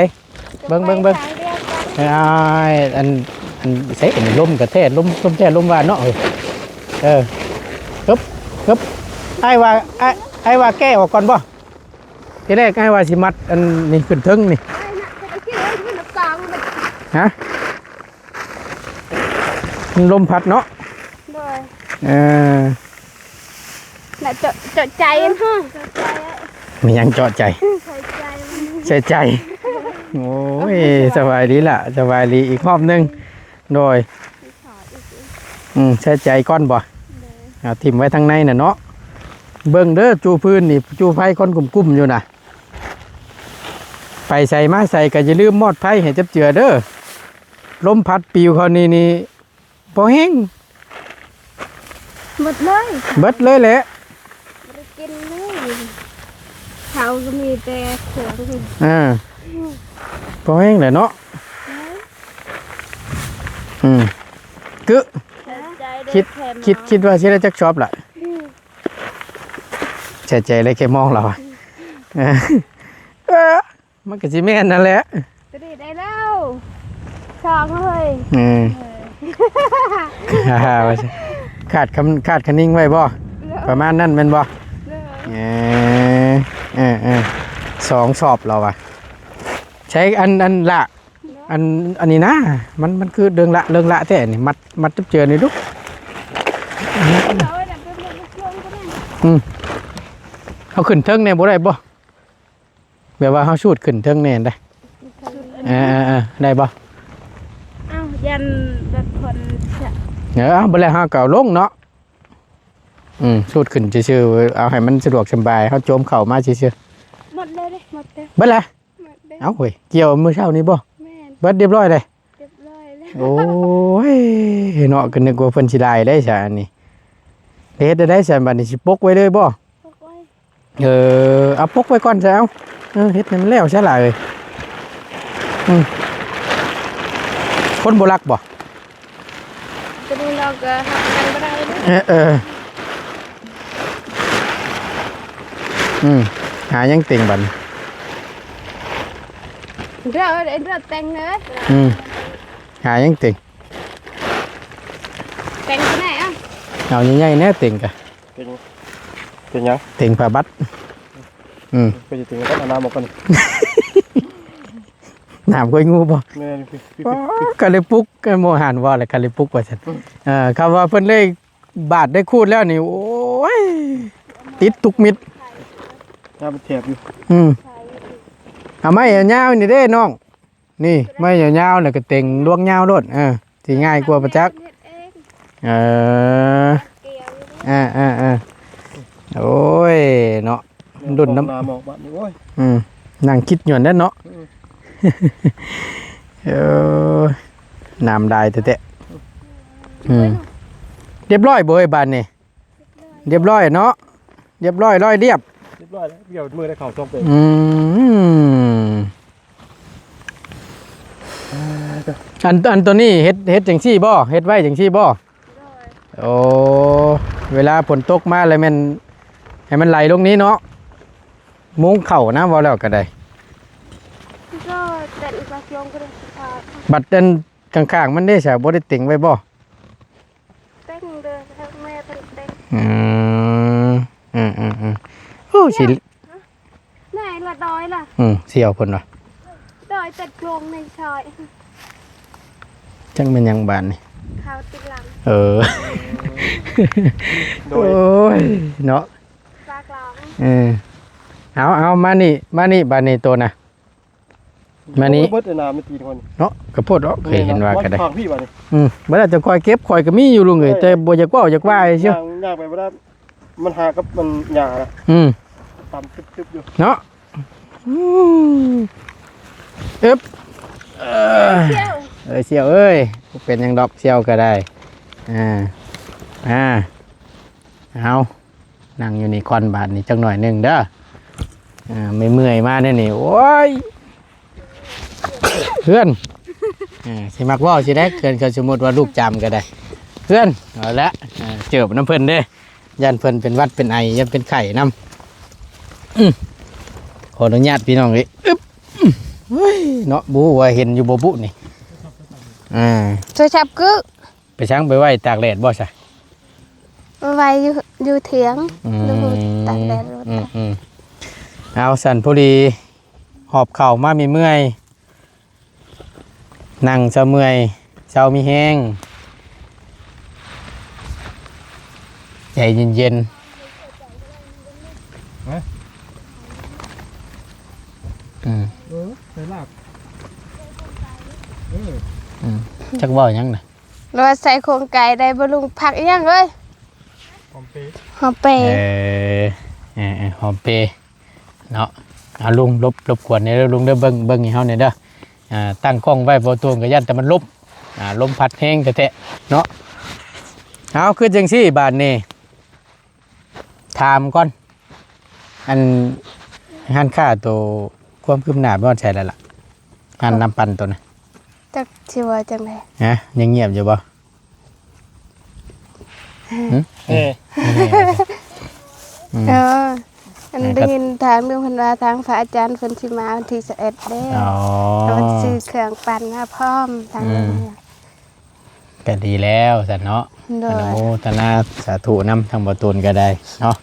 ເບິ່ງ ເບິ່ງ ເບິ່ງ ໄປທາງດຽວກັນ. ອ້າຍ ອັນ ອັນ ໃສ ອັນ ລົມກະແທ ລົມ ລົມແທລົມຫວານເນາະ. ເອີ ເອີ ຮຶບ ຮຶບ. ອ້າຍວ່າ ອ້າຍ ອ້າຍວ່າແກ້ອອກກ່ອນບໍ່? ທີແລກອ້າຍວ່າຊິມັດອັນນີ້ຂຶ້ນເທິງນີ້. ອ້າຍນະ ຈະໄປເກັບເອົາຂຶ້ນນ້ຳຕາງມັນ. ຮະ? ມັນລົມພັດເນາະ. ໂດຍ. ເອີ ແລະ ເຈາະ ເຈາະໃຈນະ. ມີຫຍັງເຈາະໃຈ? ໃສ່ໃຈ ໃສ່ໃຈ. ໂອ້ຍ ສະບາຍດີລະ ສະບາຍດີອີກຮອບໜຶ່ງ. ໂດຍ. ອືມ ໃສ່ໃຈກ່ອນບໍ່? ໂດຍ. ເອົາຖິ້ມໄວ້ທາງໃນນະເນາະ. ເບິ່ງເດີ ຈູ່ພື້ນນີ້ ຈູ່ໄຟຄວັນກຸ້ມໆຢູ່ນະ. ໄປໃສມາໃສກະຢ່າລືມມອດໄຟໃຫ້ຈັບເຈືອເດີ. ລົມພັດປິວເຂົ້ານີ້ນີ້ ບໍ່ແຮງ ເບິດເລີຍ ເບິດເລີຍແຫຼະ. ບໍ່ໄດ້ກິນເລີຍ ເຂົາກະມີແຕ່ຂອງ. ເອີ ບໍ່ແຮງແຫຼະເນາະ. ອືມ ອືມ ກຶ ຄິດ ຄິດ ຄິດວ່າຊິໄດ້ຈັກຊອບລະ? ອືມ ໃສ່ໃຈເລີຍແຄ່ມອງລາວ. ເອີ ມັນກະຊິແມ່ນນັ້ນແຫຼະ. ໂຕນີ້ໄດ້ແລ້ວ ສອງເລີຍ. ເອີ ເອີ ຄາດຄຳ ຄາດຄະນິງໄວ້ບໍ່? ໂດຍ. ປະມານນັ້ນແມ່ນບໍ່? ໂດຍ. ເອີ ເອີ ເອີ ສອງຊອບລາວວ່າ. ໃຊ້ອັນ ອັນລະ ໂດຍ ອັນ ອັນນີ້ນະ ມັນ ມັນຄືເລິງລະ ເລິງລະແທ້ນີ້. ມັດ ມັດຈັບເຈືອນີ້ດຸ. ອືມ ເອົາຂຶ້ນເທິງແດ່ບໍ່ໄດ້ບໍ່? ແບບວ່າເຮົາສູດຂຶ້ນເທິງແນ່ໄດ໋. ເອີໆໆ ໄດ້ບໍ່? ເອົ້າ ຢ້ານແບບຄົນ ເອີ ເອົາ ບໍ່ແລ້ວເຮົາກະເອົາລົງເນາະ. ອືມ ສູດຂຶ້ນຊື່ໆ ເອົາໃຫ້ມັນສະດວກສະບາຍ ເຮົາໂຈມເຂົ້າມາຊື່ໆ. ໝົດແລ້ວເດ້ ໝົດແລ້ວ ເບິດແລ້ວ. ໝົດເດ້. ເອົ້າ ເຮີ້ຍ ກ່ຽວມື້ເຊົ້ານີ້ບໍ່? ແມ່ນ. ເບິດຮຽບຮ້ອຍເດ້? ຮຽບຮ້ອຍແລ້ວ. ໂອ້ຍ ເນາະ ກະນຶກວ່າເພິ່ນຊິຫຼາຍໄດ໋ຊະອັນນີ້. ເຮັດແນວໃດຊັ້ນບາດນີ້ ຊິປົກໄວ້ເລີຍບໍ່? ປົກໄວ້. ເອີ ເອົາປົກໄວ້ກ່ອນຊະ ເອົາ ເອີ ເຮັດໃຫ້ມັນແລ້ວຊະຫຼາຍເອີຍ. ອືມ ຄົນບໍ່ລັກບໍ່? ໂຕນີ້ເຮົາກະຮັບປະກັນບໍ່ໄດ້ເດ້. ເອີ ເອີ ອືມ ຫາຫຍັງເຕັງບັດນີ້? ເລືອກ ເລືອກແຕ່ງເລີຍ. ອືມ ຫາຫຍັງເຕັງ? ແຕ່ງໂຕໃດເອົາ? ເອົາໃຫຍ່ໆແດ່ເຕັງກະ. ເຕັງ ເຕັງຫຍັງ? ເຕັງຜ້າບັດ. ອືມ ໄປເຕັງກັບອານາມອອກກ່ອນ. ນ້ຳກ້ອຍງູບໍ່? ແມ່ນ. ອໍ ກະເລີຍປຸກ ກະໝໍຫັນວ່າແຫຼະ ກະເລີຍປຸກວ່າຊັ້ນ. ອືມ ເອີ ຄຳວ່າເພິ່ນເລີຍບາດໄດ້ຂູດແລ້ວນີ້ ໂອ້ຍ ຕິດທຸກມິດ. ຍາວເປັນແຖບຢູ່. ອືມ ເອົາໄມ້ຍາວໆນີ້ເດ້ນ້ອງ. ນີ້ ໄມ້ຍາວໆ ແລ້ວກະເຕັງລວງຍາວໂລດ. ເອີ ຊິງ່າຍກວ່າປະຈັກ. ເອີ ເອີໆໆ ໂອ້ຍເນາະ ລຸ້ນນຳ ອືມ ນັ່ງຄິດຢູ່ຫັ້ນແຫຼະເນາະ. ເອີ ນ້ຳຫຼາຍແທ້ໆ. ອືມ ຮຽບຮ້ອຍບໍ່ເອີຍບາດນີ້? ຮຽບຮ້ອຍເນາະ ຮຽບຮ້ອຍ ລອຍລຽບ. ຮຽບຮ້ອຍແລ້ວ ດຽວມື້ໄດ້ເຂົ້າຊ່ອງເປັນ. ອືມ ອັນ ອັນໂຕນີ້ເຮັດ ເຮັດຈັ່ງຊີ້ບໍ່? ເຮັດໄວ້ຈັ່ງຊີ້ບໍ່? ໂອ້ ເວລາຝົນຕົກມາແລ້ວແມ່ນໃຫ້ມັນໄຫຼລົງນີ້ເນາະ. ມຸງເຂົ້ານະ ເວົ້າແລ້ວກະໄດ້. ບັດອັນຂ້າງໆມັນເດ້ ສາບໍ່ໄດ້ເຕັງໄວ້ບໍ່? ເຕັງເດີ ແມ່ເພິ່ນເຕັງ. ອືມ ອືໆໆ ໂອ້ ຊິ ແນ່ລະດອຍລະ. ອືມ ສຽວເພິ່ນວ່າ ດອຍຕັດໂກງໃນຊອຍ. ຈັກແມ່ນຫຍັງບາດນີ້ ເຂົ້າຕິດຫຼັງ. ເອີ ໂດຍ ໂອ້ຍເນາະ ເອີ ເອົາ ເອົາ ມານີ້ ມານີ້ບາດນີ້ໂຕນະ. ມານີ້ ໂອ້ຍ ເບິດແລ້ວນະ ມັນຕີນຄົນເນາະ. ກະໂພດເນາະ ເຄີຍເຫັນວ່າກະໄດ້. ອືມ ບໍ່ໄດ້ ຈະຄ່ອຍເກັບ ຂ້ອຍກະມີຢູ່ລຸງເອີຍ ແຕ່ບໍ່ຢາກເວົ້າຢາກວ່າຊື່. ຍ່າງ ຍ່າງໄປບໍ່ໄດ້ ມັນຫາກັບມັນຫຍ້າລະ. ອືມ ຕຳຕຶບໆຢູ່ ເນາະ. ອືມ ອຶບ ເອີ ເອີ ສ່ຽວເອີຍ ບໍ່ເປັນຫຍັງດອກ ສ່ຽວກໍໄດ້. ອ່າ ອ່າ ເອົາ ນັ່ງຢູ່ນີ້ກ່ອນບາດນີ້ຈັກໜ້ອຍໜຶ່ງເດີ. ອ່າ ເມື່ອຍໆມາແນວນີ້ ໂອ້ຍ ເພື່ອນ ເອີ ຊິມັກເວົ້າຊິໄດ້ ເພື່ອນ ຄັນສົມມຸດວ່າລູກຈຳກໍໄດ້ ເພື່ອນ ເອົາລະ ເຈີບນຳເພິ່ນເດ້ ຢ້ານເພິ່ນເປັນຫວັດເປັນໄອ ຢ້ານເປັນໄຂ້ນຳ. ອື ຂໍອະນຸຍາດພີ່ນ້ອງເອີຍ ອຶບ ໂອ້ຍ ເນາະ ບໍ່ຮູ້ວ່າເຫັນຢູ່ບໍ່ບຸນີ້. ອ່າ ໂທລະສັບຄື ໄປສັງໄປໄວ້ຕາກແດດບໍ່ຊະ? ໄວ້ຢູ່ ຢູ່ຖຽງ ອືມ ຢູ່ຕາກແດດ. ອືມໆ ເອົາ ຊັ້ນພໍດີຫອບເຂົ້າມາເມື່ອຍໆ ນັ່ງເຊົາເມື່ອຍ ເຊົາມີແຮງ ໃຈເຢັນໆ. ຮະ? ອືມ ເອີ ໃສ່ລາບ ເອີ ອືມ ຈັກເວົ້າຫຍັງນະ? ຫຼືວ່າໃສ່ໂຄງໄກ່ໄດ້ບໍ່ລຸງ? ຜັກອີ່ຫຍັງເອີຍ? ຫອມເປ ຫອມເປ. ເອີ ເອີ ເອີ ຫອມເປເນາະ. ອາ ລຸງ ລົບ ລົບກວນແດ່ເດີລຸງເດີ ເບິ່ງ ເບິ່ງໃຫ້ເຮົາແດ່ເດີ. ອ່າ ຕັ້ງກ້ອງໄວ້ບໍ່ຕົວກໍຢ້ານແຕ່ມັນລົມ ອ່າ ລົມພັດແຮງແທ້ໆເນາະ. ເອົາ ຄືຈັ່ງຊີ້ບາດນີ້ ຖາມກ່ອນ ອັນຮ້ານຄ້າໂຕ ຄວາມຄືບໜ້າໄປຮອດໃສແລ້ວລະ? ຮ້ານນ້ຳປັ່ນໂຕນະ ຈັກຊິວ່າຈັ່ງໃດ? ຮະ? ຍັງງຽບຢູ່ບໍ່? ຫຶ? ເອີ ອືມ ເອີ ອັນ ເອີ ໄດ້ຍິນທາງໜຶ່ງເພິ່ນວ່າ ທາງພະອາຈານເພິ່ນຊິມາວັນທີຊາວເອັດເດ້. ອໍ ເພິ່ນຊື້ເຄື່ອງປັ່ນມາພ້ອມທາງ ອືມ ນີ້. ກໍດີແລ້ວຊັ້ນເນາະ. ໂດຍ ອະນຸໂມທະນາສາທຸນຳ ທາງບໍ່ຕູນກໍໄດ້ເນາະ.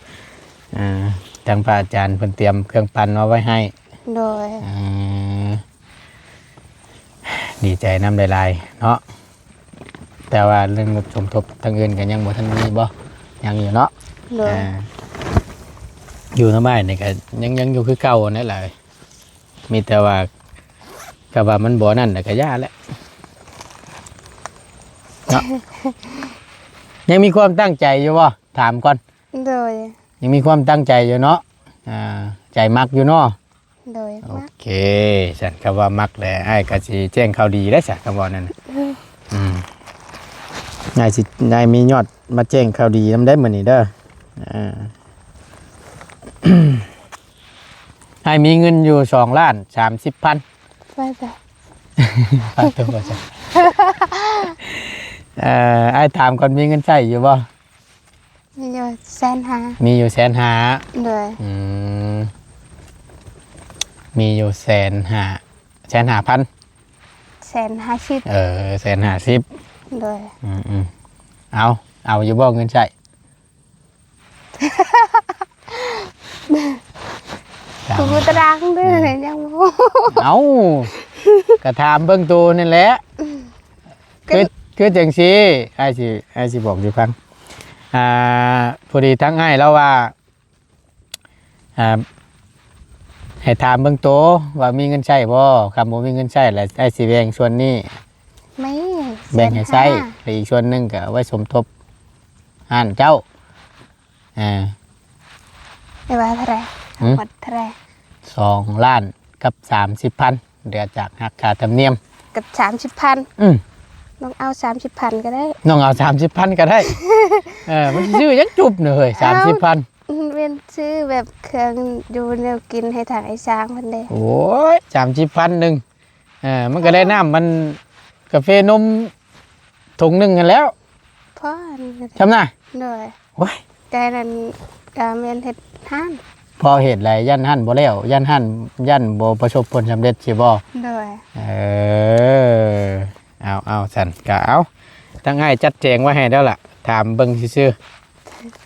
ອ່າ ທາງພະອາຈານເພິ່ນຕຽມເຄື່ອງປັ່ນມາໄວ້ໃຫ້. ໂດຍ ອ່າ ດີໃຈນຳຫຼາຍໆເນາະ. ແຕ່ວ່າເລື່ອງງົບສົມທົບທາງອື່ນກໍຍັງບໍ່ທັນມີບໍ່? ຍັງຢູ່ເນາະ. ໂດຍ ອ່າ ຢູ່ນຳອ້າຍນີ້ກໍຍັງ ຍັງຢູ່ຄືເກົ່ານັ້ນແຫຼະ. ມີແຕ່ວ່າ ກໍວ່າມັນບໍ່ນັ້ນແຫຼະ ກໍຢ່າແຫຼະເນາະ. ຍັງມີຄວາມຕັ້ງໃຈຢູ່ບໍ່? ຖາມກ່ອນ. ໂດຍ ຍັງມີຄວາມຕັ້ງໃຈຢູ່ເນາະ. ອ່າ ໃຈມັກຢູ່ເນາະ. ໂດຍ ໂອເຄ ຊັ້ນຄຳວ່າມັກແຫຼະ ອ້າຍກໍຊິແຈ້ງຂ່າວດີໄດ້ຊະ ຄຳເວົ້ານັ້ນ. ອືມ ອືມ ອ້າຍຊິ ອ້າຍມີຍອດມາແຈ້ງຂ່າວດີນຳໄດ້ມື້ນີ້ເດີ. ອ່າ ອ້າຍມີເງິນຢູ່ສອງລ້ານສາມສິບພັນ. ໄປ ໄປ ໄປຕົວບໍ່ຊັ້ນ. ເອີ ອ້າຍຖາມກ່ອນ ມີເງິນໃຊ້ຢູ່ບໍ່? ມີຢູ່ແສນຫ້າ. ມີຢູ່ແສນຫ້າ. ໂດຍ ອືມ ມີຢູ່ແສນຫ້າ ແສນຫ້າພັນ. ແສນຫ້າສິບ. ເອີ ແສນຫ້າສິບ. ໂດຍ ອືມໆ ເອົາ ເອົາຢູ່ບໍ່ເງິນໃຊ້? ຖາມ ກູຕະດາງເດີ ອືມ ຍັງບໍ່ ເອົ້າ ກະຖາມເບິ່ງໂຕນັ້ນແຫຼະ. ອືມ ຄື ຄືຈັ່ງຊີ້ ອ້າຍຊິ ອ້າຍຊິບອກຢູ່ຟັງ. ອ່າ ພໍດີທາງອ້າຍລາວວ່າ ອ່າ ໃຫ້ຖາມເບິ່ງໂຕວ່າມີເງິນໃຊ້ບໍ່? ຄັນບໍ່ມີເງິນໃຊ້ລະ ອ້າຍຊິແບ່ງສ່ວນນີ້ ມີ ແບ່ງໃຫ້ໃຊ້ ແສນຫ້າ ແລະ ອີກສ່ວນໜຶ່ງກໍເອົາໄວ້ສົມທົບຮ້ານເຈົ້າ. ອ່າ ໄດ້ວ່າເທົ່າໃດ? ຫຶ? ໝົດເທົ່າໃດ? ສອງລ້ານກັບສາມສິບພັນ ເຫຼືອຈາກຫັກຄ່າທຳນຽມ ກັບສາມສິບພັນ. ອືມ ນ້ອງເອົາສາມສິບພັນກໍໄດ້. ນ້ອງເອົາສາມສິບພັນກໍໄດ້. ເອີ ມັນຊິຊື້ຫຍັງຈຸບນະເຮີ້ຍ ສາມສິບພັນ. ເອົ້າ ແມ່ນຊື້ແບບເຄື່ອງຢູ່ແນວກິນໃຫ້ທາງໄອ້ຊ້າງເພິ່ນເດ້. ໂອ້ຍ ສາມສິບພັນໜຶ່ງ ເອີ ມັນກໍໄດ້ນ້ຳມັນກາເຟນົມຖົງໜຶ່ງຫັ້ນແລ້ວ. ພໍອັນນີ້ກໍໄດ້ ຊ່ຳນະ. ໂດຍ ໂອ້ຍ ແຕ່ນັ້ນກໍແມ່ນເຮັດຮ້ານ ພໍເຮັດແລ້ວຢ້ານຮ້ານບໍ່ແລ້ວ ຢ້ານຮ້ານ ຢ້ານບໍ່ປະສົບຜົນສຳເລັດຊິບໍ່? ໂດຍ ເອີ ເອົາ ເອົາ ຊັ້ນກໍເອົາ ທາງອ້າຍຈັດແຈງໄວ້ໃຫ້ແລ້ວລະ ຖາມເບິ່ງຊື່ໆ.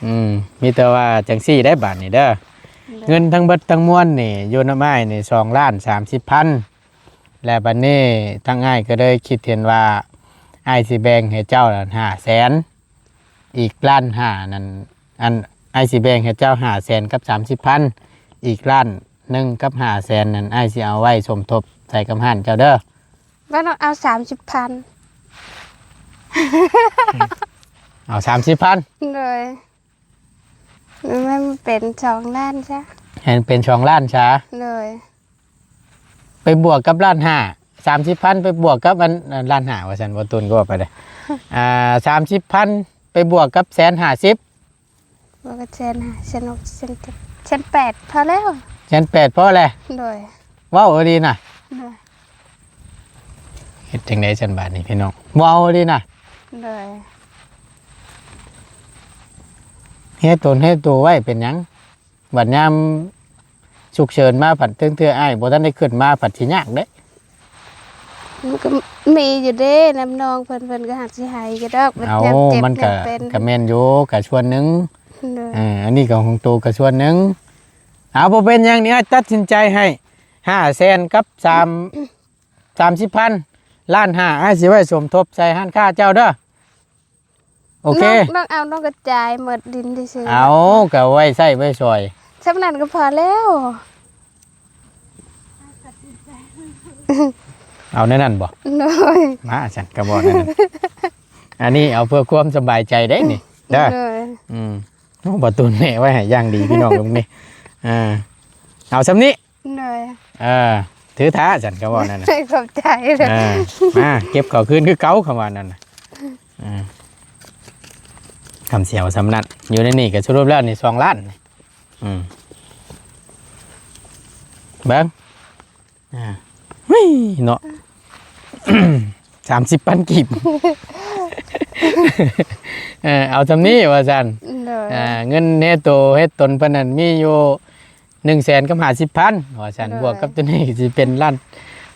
ອືມ ມີແຕ່ວ່າຈັ່ງຊີ້ໄດ໋ບາດນີ້ເດີ ໂດຍ ເງິນທັງເບິດທັງມວນນີ້ຢູ່ນຳອ້າຍນີ້ສອງລ້ານສາມສິບພັນ ແລະ ບັດນີ້ທາງອ້າຍກໍເລີຍຄິດເຫັນວ່າ ອ້າຍຊິແບ່ງໃຫ້ເຈົ້ານັ້ນຫ້າແສນ ອີກລ້ານຫ້ານັ້ນ ອັນ ອ້າຍຊິແບ່ງໃຫ້ເຈົ້າຫ້າແສນກັບສາມສິບພັນ ອີກລ້ານໜຶ່ງກັບຫ້າແສນນັ້ນ ອ້າຍຊິເອົາໄວ້ສົມທົບໃສ່ກັບຮ້ານເຈົ້າເດີ. ບໍ່ຕ້ອງເອົາສາມສິບພັນ ເອົາສາມສິບພັນ. ໂດຍ ມັນເປັນສອງລ້ານຊະ. ໃຫ້ມັນເປັນສອງລ້ານຊະ. ໂດຍ. ໄປບວກກັບລ້ານຫ້າ ສາມສິບພັນ ໄປບວກກັບອັນ ອັນລ້ານຫ້າວ່າຊັ້ນ ບໍ່ຕຸນກໍວ່າໄປເດ້ ອ່າ ສາມສິບພັນ ໄປບວກກັບແສນຫ້າສິບ ບວກກັບແສນຫ້າ ແສນຫົກ ແສນເຈັດ ແສນແປດ ພໍແລ້ວ ແສນແປດພໍແລ້ວ. ໂດຍ. ເວົ້າອີ່ຫຼີນະ. ໂດຍ. ເຮັດຈັ່ງໃດຊັ້ນບາດນີ້ພີ່ນ້ອງ ເວົ້າອີ່ຫຼີນະ. ໂດຍ. ເຮັດຕົນເຮັດໂຕໄວ້ເປັນຫຍັງ? ບັດຍາມສຸກເສີນມາ ພັດເຖິງເທື່ອອ້າຍບໍ່ທັນໄດ້ຂຶ້ນມາ ພັດຊິຍາກເດ້. ມັນກໍມີຢູ່ເດ້ ນຳນ້ອງເພິ່ນ ເພິ່ນກໍຫາກຊິໃຫ້ຢູ່ດອກ ບັດຍາມເຈັບ ເອົ້າ ມັນກໍ ຍາມເປັນ ກໍແມ່ນຢູ່ ກໍສ່ວນໜຶ່ງ. ໂດຍ. ເອີ ອັນນີ້ກໍຂອງໂຕກໍສ່ວນໜຶ່ງ. ເອົາ ບໍ່ເປັນຫຍັງ ນີ້ອ້າຍຕັດສິນໃຈໃຫ້ຫ້າແສນກັບສາມ ສາມສິບພັນ ລ້ານຫ້າ ອ້າຍຊິໄວ້ສົມທົບໃສ່ຮ້ານຄ້າເຈົ້າເດີ. ໂອເຄ. ນ້ອງ ນ້ອງເອົາ ນ້ອງກະຈາຍໝົດດິນຊື່ໆ ເອົາ ກະໄວ້ໃຊ້ໄວ້ສອຍ ຊ່ຳນັ້ນກໍພໍແລ້ວ. ເອົາແນວນັ້ນບໍ່? ໂດຍ. ມາ ຊັ້ນກະເວົ້າແນວນັ້ນ ອັນນີ້ເອົາເພື່ອຄວາມສະບາຍໃຈເດ້ນີ້ເດີ. ໂດຍ. ອືມ ໂອ້ ບໍ່ຕູນແນະໄວ້ໃຫ້ຢ່າງດີພີ່ນ້ອງເບິ່ງນີ້. ອ່າ ເອົາຊ່ຳນີ້. ໂດຍ. ເອີ ຖືຖ້າຊັ້ນ ກໍເວົ້ານັ້ນນະ ຂອບໃຈເດີ. ເອີ ມາເກັບເຂົ້າຄືນຄືເກົ່າ ຄຳວ່ານັ້ນນະ. ເອີ ຄຳສຽວຊ່ຳນັ້ນ ຢູ່ໃນນີ້ກໍສະຫຼຸບແລ້ວນີ້ສອງລ້ານ. ອືມ ເບິ່ງ ອ່າ ຫຸ້ຍ ເນາະ ສາມສິບພັນກີບ. ເອີ ເອົາຊ່ຳນີ້ວ່າຊັ້ນ. ໂດຍ. ອ່າ ເງິນໃນໂຕເຮັດຕົນເພິ່ນນັ້ນມີຢູ່ ໜຶ່ງແສນກັບຫ້າສິບພັນວ່າຊັ້ນ. ໂດຍ. ບວກກັບຕົວນີ້ຊິເປັນລ້ານ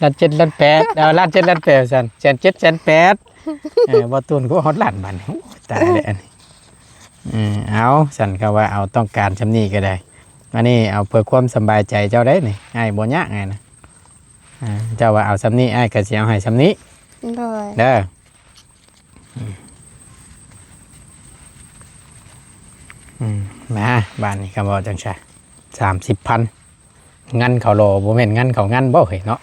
ລ້ານເຈັດ ລ້ານແປດ ເອີ ລ້ານເຈັດ ລ້ານແປດວ່າຊັ້ນ ແສນເຈັດ ແສນແປດ. ເອີ ບໍ່ຕູນກໍຮອດລ້ານບາດນີ້ ໂອ້ຍ ຕາຍແລ້ວອັນນີ້. ເອີ ເອົາຊັ້ນ ເຂົາວ່າເອົາ ຕ້ອງການຊ່ຳນີ້ກໍໄດ້ ອັນນີ້ເອົາເພື່ອຄວາມສະບາຍໃຈເຈົ້າໄດ໋ນີ້ ອ້າຍບໍ່ຍາກ ອ້າຍນະ. ອ່າ ເຈົ້າວ່າເອົາຊ່ຳນີ້ ອ້າຍກໍຊິເອົາໃຫ້ຊ່ຳນີ້. ໂດຍ. ເດີ. ອືມ ມາ ບາດນີ້ຄຳເວົ້າຈັ່ງຊັ້ນ ສາມສິບພັນ ງານເຂົາລໍ ບໍ່ແມ່ນງານເຂົາງັນບໍ່ເຮີ້ຍເນາະ.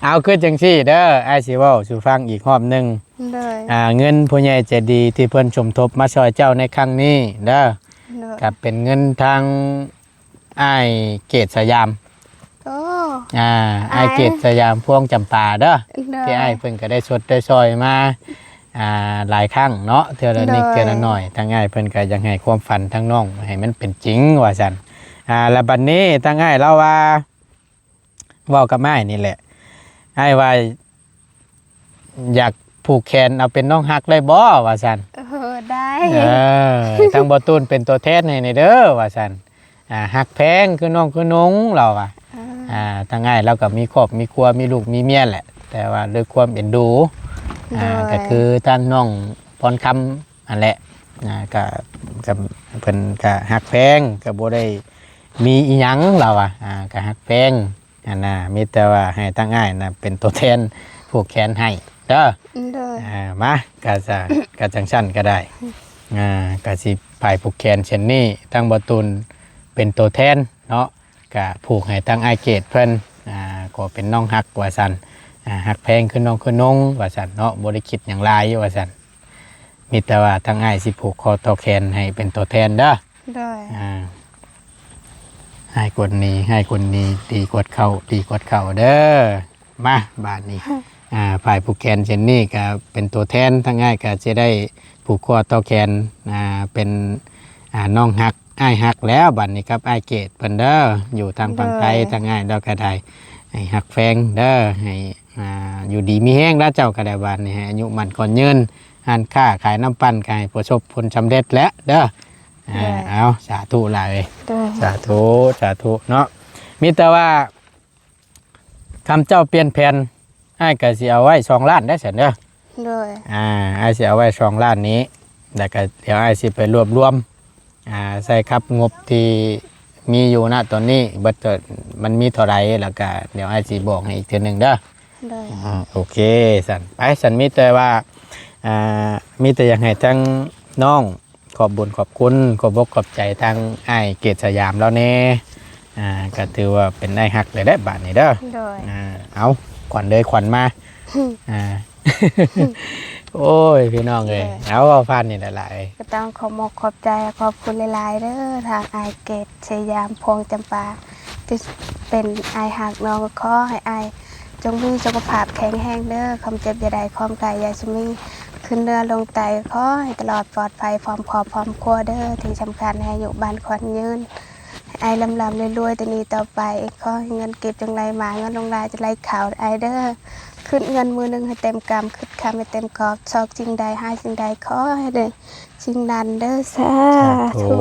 ເອົາ ຄືຈັ່ງຊີ້ເດີ ອ້າຍຊິເວົ້າສູ່ຟັງອີກຮອບໜຶ່ງ. ໂດຍ. ອ່າ ເງິນຜູ້ໃຫຍ່ໃຈດີທີ່ເພິ່ນສົມທົບມາຊ່ອຍເຈົ້າໃນຄັ້ງນີ້ເດີ. ໂດຍ. ກໍເປັນເງິນທາງ ອ້າຍເກດສະຫຍາມ. ໂອ້ ອ່າ ອ້າຍເກດສະຫຍາມພວງຈຳປາເດີ. ໂດຍ. ທີ່ອ້າຍເພິ່ນກໍໄດ້ຊົດໄດ້ຊ່ອຍມາ ອ່າ ຫຼາຍຄັ້ງເນາະ ເທື່ອລະນິດ ໂດຍ ເທື່ອລະໜ້ອຍ. ທາງອ້າຍເພິ່ນກໍຢາກໃຫ້ຄວາມຝັນທາງນ້ອງໃຫ້ມັນເປັນຈິງວ່າຊັ້ນ. ອ່າ ແລ້ວບັດນີ້ທາງອ້າຍລາວວ່າ ເວົ້າກັບອ້າຍນີ້ແຫຼະ ອ້າຍວ່າ ຢາກຜູກແຂນເອົາເປັນນ້ອງຮັກໄດ້ບໍ່ ວ່າຊັ້ນ. ເອີ ໄດ້. ເອີ ທາງບໍ່ຕູນເປັນຕົວແທນໃຫ້ແດ່ເດີ ວ່າຊັ້ນ. ອ່າ ຮັກແພງຄືນ້ອງຄືນົງ ລາວວ່າ. ເອີ ອ່າ ທາງອ້າຍລາວກໍມີຄອບມີຄົວ ມີລູກມີເມຍແຫຼະ ແຕ່ວ່າດ້ວຍຄວາມເອັນດູ ໂດຍ ອ່າ ກໍຄືທາງນ້ອງພອນຄຳຫັ້ນແຫຼະ. ອ່າ ກໍ ກໍເພິ່ນກໍຮັກແພງ ກໍບໍ່ໄດ້ມີອີ່ຫຍັງ ລາວວ່າ. ອ່າ ກໍຮັກແພງ ອັນນ່າ ມີແຕ່ວ່າໃຫ້ທາງອ້າຍນະເປັນຕົວແທນຜູກແຂນໃຫ້ເດີ. ໂດຍ. ອ່າ ມາ ກະຈະ ກະຈັ່ງຊັ້ນກໍໄດ້. ອ່າ ກະຊິຜາຍຜູກແຂນເຊັ່ນນີ້ ທາງບໍ່ຕູນເປັນຕົວແທນເນາະ ກະຜູກໃຫ້ທາງອ້າຍເກດເພິ່ນ ອ່າ ຂໍເປັນນ້ອງຮັກວ່າຊັ້ນ. ອ່າ ຮັກແພງຄືນ້ອງຄືນົງວ່າຊັ້ນເນາະ ບໍ່ໄດ້ຄິດຫຍັງຫຼາຍວ່າຊັ້ນ. ມີແຕ່ວ່າທາງອ້າຍຊິຜູກຄໍຕໍ່ແຂນໃຫ້ເປັນຕົວແທນເດີ. ໂດຍ. ອ່າ ຮ້າຍກວ່ານີ້ ຮ້າຍກວ່ານີ້ ດີກວ່າເກົ່າ ດີກວ່າເກົ່າເດີ. ມາ ບາດນີ້ ອ່າ ຝ່າຍຜູກແຂນເຊັ່ນນີ້ກໍເປັນຕົວແທນ ທາງອ້າຍກໍຊິໄດ້ຜູກຄໍຕໍ່ແຂນ ອ່າ ເປັນ ອ່າ ນ້ອງຮັກ ອ້າຍຮັກແລ້ວ ບາດນີ້ກັບອ້າຍເກດເພິ່ນເດີ ຢູ່ທາງຝັ່ງໄທ. ໂດຍ. ທາງອ້າຍລາວກໍໄດ້ໃຫ້ຮັກແພງເດີ ໃຫ້ ອ່າ ຢູ່ດີມີແຮງລະເຈົ້າກໍໄດ້ ບາດນີ້ໃຫ້ອາຍຸໝັ້ນຂວັນຍືນ ຮ້ານຄ້າຂາຍນ້ຳປັ່ນກໍໃຫ້ປະສົບຜົນສຳເລັດແຫຼະເດີ. ໂດຍ. ເອົາ ສາທຸຫຼາຍ. ໂດຍ. ສາທຸ ສາທຸເນາະ. ມີແຕ່ວ່າ ຄຳເຈົ້າປ່ຽນແຜນ ອ້າຍກໍຊິເອົາໄວ້ສອງລ້ານໄດ້ຊັ້ນເດີ. ໂດຍ. ອ່າ ອ້າຍຊິເອົາໄວ້ສອງລ້ານນີ້ ແລ້ວກໍດຽວອ້າຍຊິໄປລວບລວມ ອ່າ ໃສ່ກັບງົບທີ່ມີຢູ່ນະຕອນນີ້ ເບິດ ມັນມີເທົ່າໃດ ແລ້ວກໍດຽວອ້າຍຊິບອກໃຫ້ອີກເທື່ອໜຶ່ງເດີ. ໂດຍ. ອ່າ ໂອເຄ ຊັ້ນ ໄປ ຊັ້ນມີແຕ່ວ່າ ອ່າ ມີແຕ່ຢາກໃຫ້ທາງນ້ອງ ຂອບບຸນຂອບຄຸນ ຂອບອົກຂອບໃຈທາງອ້າຍເກດສະຫຍາມລາວແດ່. ອ່າ ກໍຖືວ່າເປັນອ້າຍຮັກແລ້ວແຫຼະບາດນີ້ເດີ. ໂດຍ. ອ່າ ເອົາ ຂວັນເດີ ຂວັນມາ. ອ່າ ໂອ້ຍ ພີ່ນ້ອງເອີຍ ເອີ ເອົາ ເວົ້າຜ່ານນີ້ຫຼາຍໆ ກໍຕ້ອງຂອບມົກຂອບໃຈ ຂອບຄຸນຫຼາຍໆເດີ ທາງອ້າຍເກດ ສະຫຍາມ ພວງຈຳປາ ທີ່ເປັນອ້າຍຮັກນ້ອງ ກໍຂໍໃຫ້ອ້າຍຈົ່ງມີສຸຂະພາບແຂງແຮງເດີ ຄວາມເຈັບຢ່າໄດ້ ຄວາມໄຂ້ຢ່າຊິມີ ຂຶ້ນເໜືອລົງໃຕ້ ຂໍໃຫ້ຕະຫຼອດປອດໄພ ພ້ອມຄອບພ້ອມຄົວເດີ ທີ່ສຳຄັນໃຫ້ອາຍຸໝັ້ນຂວັນຍືນ ໃຫ້ອ້າຍລ່ຳໆລວຍໆ ແຕ່ນີ້ຕໍ່ໄປ ຂໍໃຫ້ເງິນເກັບຈົ່ງໄຫຼມາ ເງິນຫຼວງຫຼາຍຈະໄຫຼເຂົ້າອ້າຍເດີ ຄຶດເງິນມື້ໜຶ່ງໃຫ້ເຕັມກຳ ຄຶດຄຳໃຫ້ເຕັມກອບ ຊອກສິ່ງໃດ ຫາສິ່ງໃດ ຂໍໃຫ້ໄດ້ສິ່ງນັ້ນເດີ ສາທຸ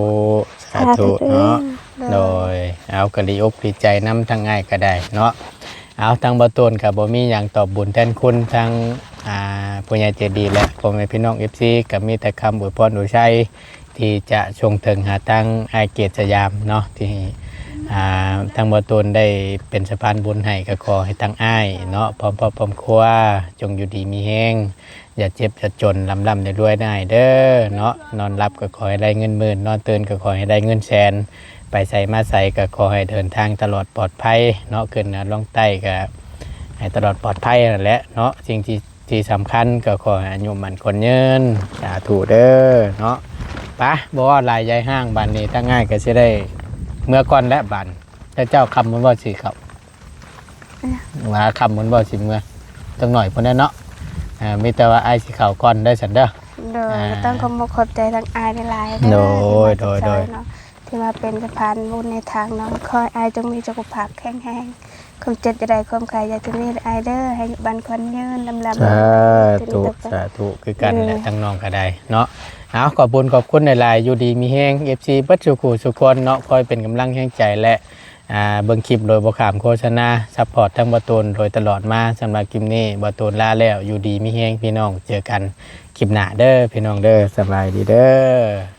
ສາທຸ ສາທຸເນາະ ໂດຍ ໂດຍ ເອົາ ກໍດີອົກດີໃຈນຳທາງອ້າຍກໍໄດ້ເນາະ ເອົາ ທາງບ່າວໂຕນກໍບໍ່ມີຫຍັງຕອບບຸນແທນຄຸນທາງ ອ່າ ຜູ້ໃຫຍ່ໃຈດີ ແລະ ພໍ່ແມ່ພີ່ນ້ອງເອັຟຊີ ກໍມີແຕ່ຄຳອວຍພອນອວຍໄຊ ທີ່ຈະສົ່ງເຖິງຫາທາງອ້າຍເກດສະຫຍາມເນາະ ທີ່ ອ່າ ທາງບ່າວໂຕນໄດ້ເປັນສະພານບຸນໃຫ້ ກໍຂໍໃຫ້ທາງອ້າຍເນາະ ພ້ອມຄອບພ້ອມຄົວ ຈົ່ງຢູ່ດີມີແຮງ ຢ່າເຈັບຢ່າຈົນ ລ່ຳໆລວຍໆເດີອ້າຍເດີເນາະ ນອນຫຼັບກໍຂໍໃຫ້ໄດ້ເງິນໝື່ນ ນອນຕື່ນກໍຂໍໃຫ້ໄດ້ເງິນແສນ ໄປໃສມາໃສກໍຂໍໃຫ້ເດີນທາງຕະຫຼອດປອດໄພເນາະ ຂຶ້ນເໜືອລົງໃຕ້ກໍໃຫ້ຕະຫຼອດປອດໄພນັ້ນແຫຼະເນາະ ສິ່ງທີ່ ທີ່ສຳຄັນກໍຂໍໃຫ້ອາຍຸໝັ້ນຂວັນຍືນ ສາທຸເດີເນາະ ປະ ບໍ່ເວົ້າຫຼາຍຢາຍຫ້າງ ບາດນີ້ທາງອ້າຍກໍຊິໄດ້ເມືອກ່ອນແລ້ວບາດ ແຕ່ເຈົ້າຄ່ຳພຸ້ນບໍ່ຊິເຂົ້າ ວ່າຄ່ຳພຸ້ນບໍ່ຊິເມືອ ຈັກໜ້ອຍພຸ້ນແຫຼະເນາະ ອ່າ ມີແຕ່ວ່າອ້າຍຊິເຂົ້າກ່ອນເດີຊັ້ນເດີ ໂດຍ ອ່າ ກໍຕ້ອງຂອບມົກຂອບໃຈທາງອ້າຍຫຼາຍໆເດີ ໂດຍ ທີ່ມາ ໂດຍ ຊ່ອຍເນາະ ທີ່ມາເປັນສະພານບຸນໃນທາງເນາະ ຂໍໃຫ້ອ້າຍຈົ່ງມີສຸຂະພາບແຂງແຮງ ຄວາມເຈັບຢ່າໄດ້ ຄວາມໄຂ້ຢ່າຈະມີເດີອ້າຍເດີ ໃຫ້ອາຍຸໝັ້ນຂວັນຍືນ ລ່ຳໆລວຍໆ ສາທຸ ສາທຸ ຄືກັນແຫຼະ ເອີ ທາງນ້ອງກໍໄດ້ເນາະ ເອົາ ຂອບບຸນຂອບຄຸນຫຼາຍໆ ຢູ່ດີມີແຮງ ເອັຟຊີ ເບິດສູ່ຄູ່ສູ່ຄົນເນາະ ຄອຍເປັນກຳລັງແຮງໃຈ ແລະ ອ່າ ເບິ່ງຄລິບໂດຍບໍ່ຂ້າມໂຄສະນາ ຊັບພອດທາງບ່າວໂຕນໂດຍຕະຫຼອດມາ ສຳລັບຄລິບນີ້ບ່າວໂຕນລາແລ້ວ ຢູ່ດີມີແຮງພີ່ນ້ອງ ເຈີກັນຄລິບໜ້າເດີພີ່ນ້ອງເດີ ສະບາຍດີເດີ.